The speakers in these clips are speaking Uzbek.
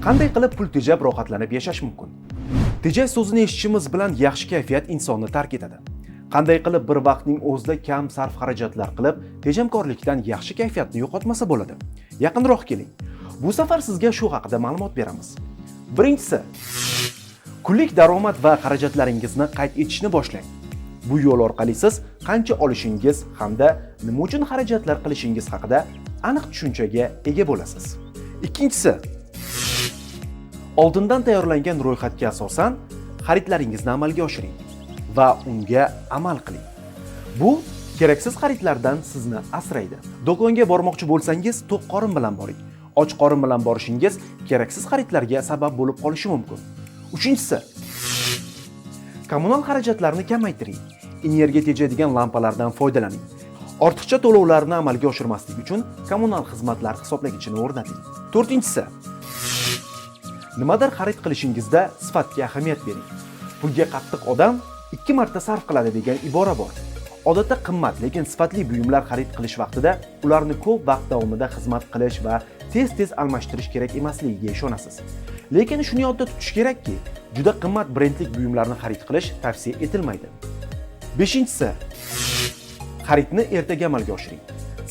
Qanday qilib pul tejab, rohatlanib yashash mumkin? Tejash so'zini eshitishimiz bilan yaxshi kayfiyat insonni tark etadi. Qanday qilib bir vaqtning o'zida kam sarf xarajatlar qilib, tejamkorlikdan yaxshi kayfiyatni yo'qotmasa bo'ladi? Yaqinroq keling. Bu safar sizga shu haqida ma'lumot beramiz. Birinchisi, kunlik daromad va xarajatlaringizni qayd etishni boshlang. Bu yo'l orqali siz qancha olishingiz hamda nima uchun xarajatlar qilishingiz haqida aniq tushunchaga ega bo'lasiz. Ikkinchisi, oldindan tayyorlangan ro'yxatga asosan xaridlaringizni amalga oshiring va unga amal qiling. Bu keraksiz xaridlardan sizni asraydi. Do'konga bormoqchi bo'lsangiz, to'q qorin bilan boring. Och qorin bilan borishingiz keraksiz xaridlarga sabab bo'lib qolishi mumkin. Uchinchisi, kommunal xarajatlarni kamaytiring. Energiya tejaydigan lampalardan foydalaning. Ortiqcha to'lovlarni amalga oshirmaslik uchun kommunal xizmatlar hisoblagichini o'rnating. To'rtinchisi, nimadir xarid qilishingizda sifatga ahamiyat bering. "Pulga qattiq odam ikki marta sarf qiladi" degan ibora bor. Odatda qimmat, lekin sifatli buyumlar xarid qilish vaqtida ularni ko'p vaqt davomida xizmat qilish va tez-tez almashtirish kerak emasligiga ishonasiz. Lekin shuni yodda tutish kerakki, juda qimmat brendlik buyumlarni xarid qilish tavsiya etilmaydi. Beshinchisi, xaridni ertaga amalga oshiring.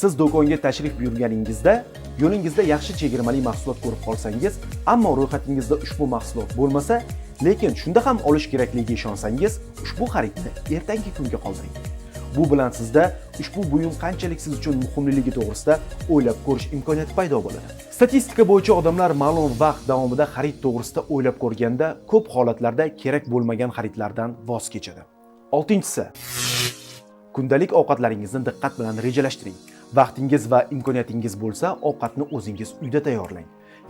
Siz do'konga tashrif buyurganingizda yo'lingizda yaxshi chegirmali mahsulot ko'rib qolsangiz, ammo ro'yxatingizda ushbu mahsulot bo'lmasa, lekin shunda ham olish kerakligiga ishonsangiz, ushbu xaridni ertangi kunga qoldiring. Bu bilan sizda ushbu buyum qanchalik siz uchun muhimligi to'g'risida o'ylab ko'rish imkoniyati paydo bo'ladi. Statistika bo'yicha, odamlar ma'lum vaqt davomida xarid to'g'risida o'ylab ko'rganda, ko'p holatlarda kerak bo'lmagan xaridlardan voz kechadi. Oltinchisi, kundalik ovqatlaringizni diqqat bilan rejalashtiring. Vaqtingiz va imkoniyatingiz bo'lsa, ovqatni o'zingiz uyda tayyorlang.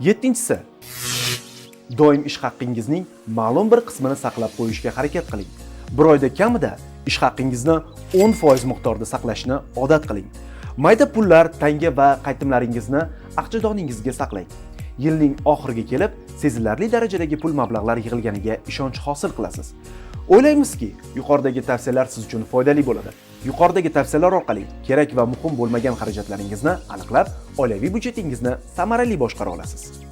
Yettinchisi, doim ish haqingizning ma'lum bir qismini saqlab qo'yishga harakat qiling. Bir oyda kamida ish haqingizni 10% miqdorida saqlashni odat qiling. Mayda pullar, tanga va qaytimlaringizni aqchadoningizga saqlang. Yilning oxiriga kelib sezilarli darajadagi pul mablag'lar yig'ilganiga ishonch hosil qilasiz. O'ylaymizki, yuqoridagi tavsiyalar siz uchun foydali bo'ladi. Yuqoridagi tavsiyalar orqali kerak va muhim bo'lmagan xarajatlaringizni aniqlab, oilaviy byudjetingizni samarali boshqara olasiz.